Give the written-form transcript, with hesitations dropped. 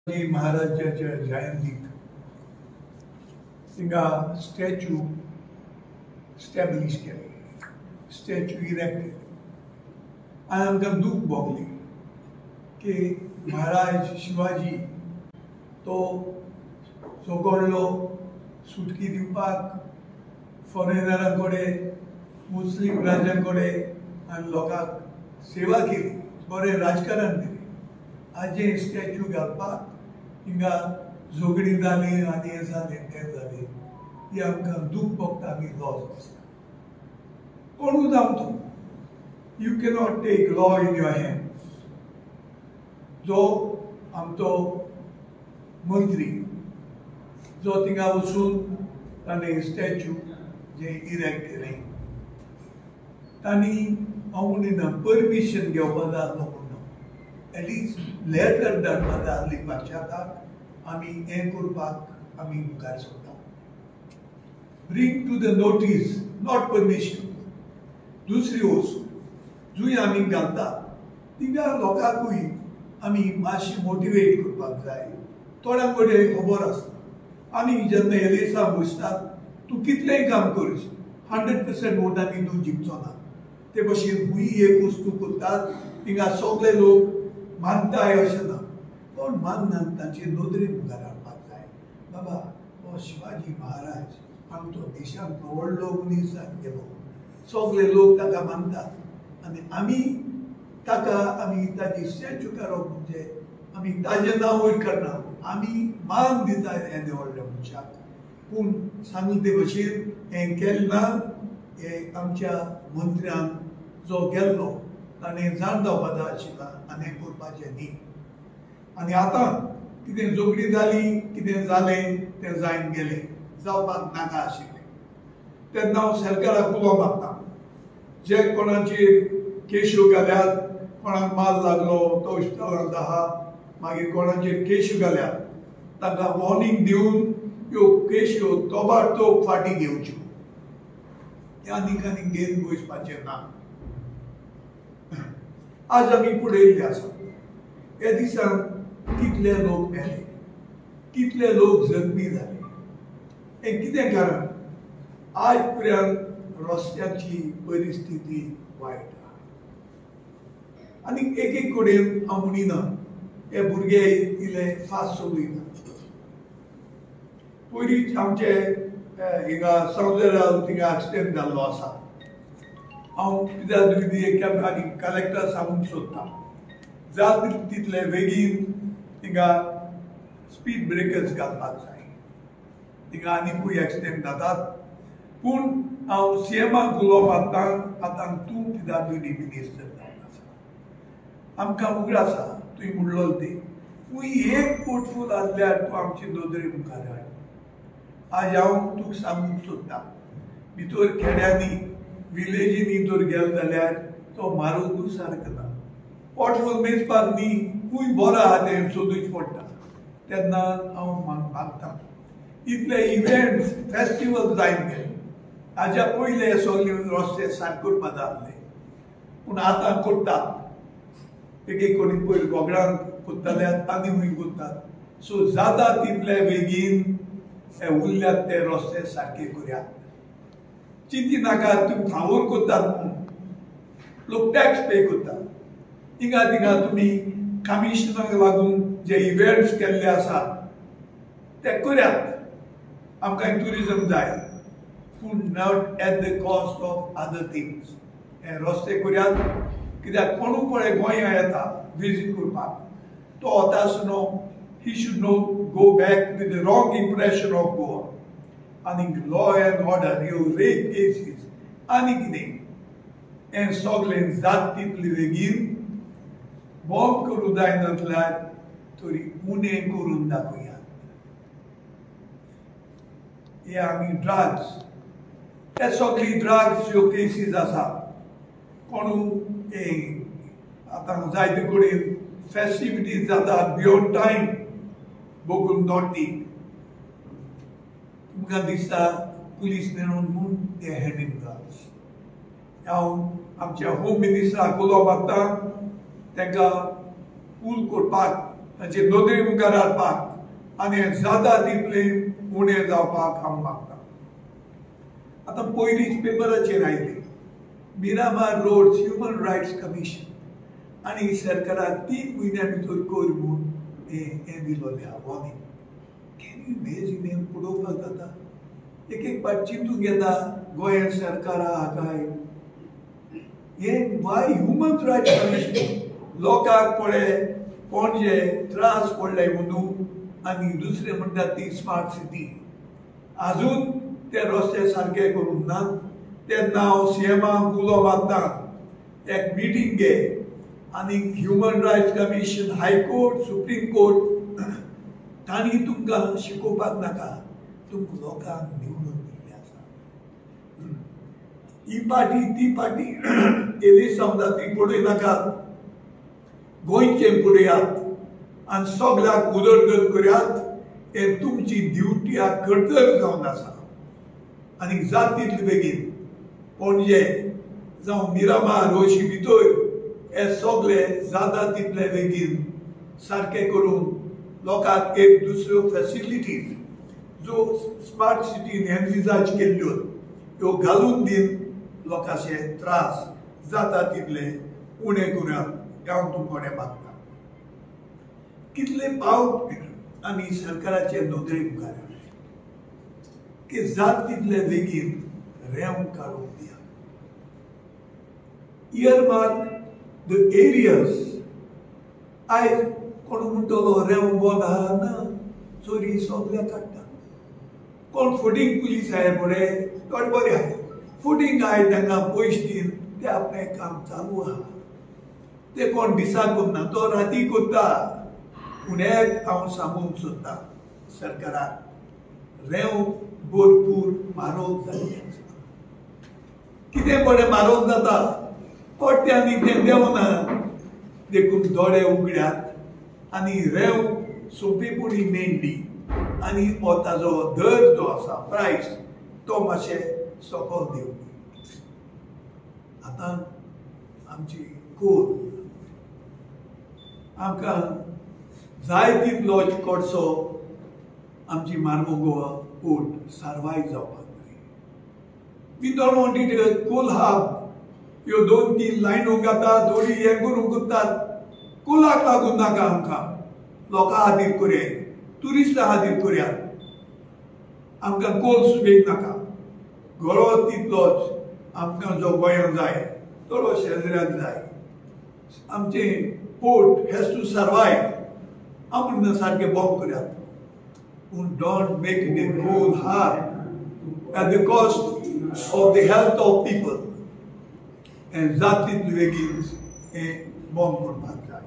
महाराजाच्या जयंतीक थिंगा स्टॅच्यू स्टॅब्लिश केले, statue erect केले आनी आमकां दूख भोगलें की महाराज शिवाजी तो झगडलो सुटकी दिवपाक फॉरेनरां कडेन, मुस्लीम राज्यां कडेन आनी लोकांक सेवा केली, बरें राजकारण केलें. आजे स्टॅच्यू घालपाक हिंगा झगडीं जालीं आनी हें जालें तें जालें, ही आमकां दूख भोगता, आमी लॉस दिसता. कोणूय जावं तूं, you cannot take law in your hands. जो आमचो मंत्री जो थिंगा वचून ताणें स्टॅच्यू जे इरेक्ट केलें, तांणी हांव म्हणिना परमिशन घेवपा जाय आसलो म्हणून, एटलिस्ट लेटर धाडपा जाय आसली पक्षाक, आमी हें करपाक आमी मुखार सरता. Bring to the notice, not permission. दुसरी वस्तू जंय आमी घालता थिंगा लोकांकूय आमी मातशी मोटिवेट करपाक जाय. थोड्यां कडेन खबर आसता. आमी जेन्ना एलेसां बसतात, तूं कितलेंय काम करीस, 100% वोटांनी तूं जिखचो ना. ते भशेन खूंय एक वस्तू करतात थिंगा सगळे लोक मानताय अशें ना, कोण माननात तांचे नदरे मुखार हाडपाक जाय. बाबा हो शिवाजी महाराज आमचो देशांतलो व्हडलो मनीस जावन गेलो, सगळे लोक ताका मानतात आनी आमी ताका आमी ताजी स्टॅच्यू काडप म्हणजे आमी ताजें नांव वयर काडना, आमी मान दिता येदे व्हडल्या मनशाक. पूण सांगून ते भशेन हें केलें ना, हें आमच्या मंत्र्यान जो गेल्लो ताणें जाण जावपा जाय आशिल्ला आनी हें करपाचें न्ही. आनी आतां कितें झगडीं जालीं, कितें जालें तें जायन गेलें, जावपाक नाका आशिल्लें. तेन्ना हांव सरकाराक उलो मारता, जे कोणाचेर केश्यो घाल्यात, कोणाक माल लागलो तो इश्टालांत आहा, मागीर कोणाचेर केश्यो घाल्यात तांकां वॉर्निंग दिवन ह्यो केश्यो तोबाडतोब फाटीं घेवच्यो, ते आनीक आनीक घेवन बसपाचें ना. आज आमी फुडें येयल्ले आसा. ह्या दिसान कितले लोक मेले, कितले लोक जखमी जाले, हें कितें कारण? आज पर्यंत रस्त्याची परिस्थिती वायट आहा. आनी एक एक कडेन हांव म्हणिना हे भुरगे इल्ले फास्ट चलयना. पयलींच आमचे हिंगा संवसारा थिंगा एक्सिडेंट जाल्लो आसा. हांव कित्याक दुयी एक आनी कलेक्टर सांगूंक सोदता, जाता तितले बेगीन थिंगा स्पीड ब्रेकर्स घालपाक जाय, थिंगा आनिकूय एक्सिडेंट जातात. पूण हांव सीएमाक उलो मारता, आतां तूं कित्याक दुयी मिनिस्टर जावन आसा, आमकां उगडास आसा तुवें म्हणलो तें, तूं एक पोटफूल आसल्यार तूं आमचे नदरे मुखार हाड. आज हांव तुका सांगूंक सोदता, भितर खेड्यांनी विलेजींनी जर गेलो जाल्यार तो मारूंकूय सारको ना, पोटफूल मेजपाक न्ही, खूंय बरो आहा तें सोदूच पडटा. तेन्ना हांव मागता इतले इव्हेंट्स फेस्टिवल जायन गेले, हाज्या पयले सगळे रस्ते सारके करपा जाय आसले, पूण आतां करतात. एक एक कोणी पयर गोगडान करताले, आनी खूंय करतात. सो जाता तितले बेगीन हे उरल्यात ते रस्ते सारके करयात. चिंती नाका तुमी फावोर करतात म्हूण, लोक टॅक्स पे करतात. थिंगा थिंगा तुमी कमिशनाक लागून जे इव्हेंट्स केल्ले आसात ते करात. आमकां ट्युरिजम जाय, पूण not at the cost of other things. हे रस्ते करात, कित्याक कोणूय पळय गोंया येता विजीट करपाक, तो वता आसतना he should no go back with the wrong impression of Goa. आनी लॉ एंड ऑर्डर, ह्यो रेप केसीस आनी कितें हें सगळें जात तितले बेगीन बंद करूं जायनासल्यार तरी उणें करून दाखोवया. हे आमी ड्रग्स, हे सगळी ड्रग्स ह्यो केसीस आसात. कोणूय आतां जायते कडेन फेस्टिविटीज जातात बियोंड टायम, बगून नॉटीक तुमकां दिसता पुलीस नेणून म्हूण ते हँडींग ड्रग्स. हांव आमच्या होम मिनिस्टराक उलो मारता, तांकां पूल करपाक हांचे नदरे मुखार हाडपाक आनी जाता तितलें उणें जावपाक हांव मागता. आतां पयलींच पेपराचेर आयली Miramar roads human rights commission आनी सरकाराक 3 म्हयन्या भितर कर म्हूण हें दिलोलें आहा वॉर्निंग. Can you imagine हें पळोवपाक जाता? एक एक पाट चिंतूंक येता गोंय सरकारा काय हें वाय ह्युमन रायट्स कमिशन लोकांक पळय पणजे त्रास पडले म्हणून. आनी दुसरें म्हणटा ती स्मार्ट सिटी आजून ते रस्ते सारके करूंक ना. तेन्ना हांव सीएमाक उलो मारता एक मिटींग घे आनी human rights commission high court supreme court तांणी तुमकां शिकोवपाक नाका, तुमकां लोकांक निवडून दिल्लें आसा. ही पार्टी ती पार्टी एली समजा ती पळय नाकात, गोंयचें पळयात आनी सगळ्याक उदरगत करात. हें तुमची ड्युटी कर्तव्य जावन आसा. आनी जात तितले बेगीन पणजे जावं मिरामार रोशी भितर हे सगळे जाता तितले बेगीन सारकें करून लोकांक एक दुसऱ्यो फॅसिलिटीज जो स्मार्ट सिटीन एनविजाज केल्ल्यो त्यो घालून दिवन लोकांचे त्रास जाता तितले उणें करात हांव तुमकां मागता. कितले पावट आमी सरकाराचे नदरे मुखार की जात तितले बेगीन रेंव काडून दिया. इयरमार्क the areas. आयज कोण म्हणटलो रेंव बंद आहा ना, चोरी सगळ्या काडटा. कोण फुटींग पुलीस आहाय पळय थोडे बरे आहाय फुटींग आहाय तांकां पयशे दिवन ते आपलें काम चालू आहा. ते कोण दिसा करना तो राती करता. पूण एक हांव सांगूंक सोदता सरकाराक रेंव भरपूर म्हारग जाल्ली आसा. कितें बरें म्हारग जाता कोट्यांनी तें देंवना, देखून दोळे उगड्यात आनी रेंव सोंपेपणी मेळ्ळी आनी हो ताजो दर जो आसा प्रायस तो मातशें सकयल देंवली. आतां आमची कोल आमकां जाय तितलो कोडसो आमची मार्मगोवा पोर्ट सर्वायव जावपाक जाय. We don't want it coal hub. ह्यो 2-3 लायनो घाता दोरी हें करूंक करतात. कोलाक लागून नाका आमकां, लोकां खातीर करया, ट्युरिस्टां खातीर करया. आमकां कोल सुबेग नाका, गळो तितलोच आमकां जो गोंयांत जाय थोडो शेजऱ्याक जाय. आमचें पोर्ट हॅज टू सर्वायव. हांव म्हणना सारकें बंद करात, पूण don't make it a coal hub at the cost of the health of people. हें जात तितले बेगीन हें बंद करपाक जाय.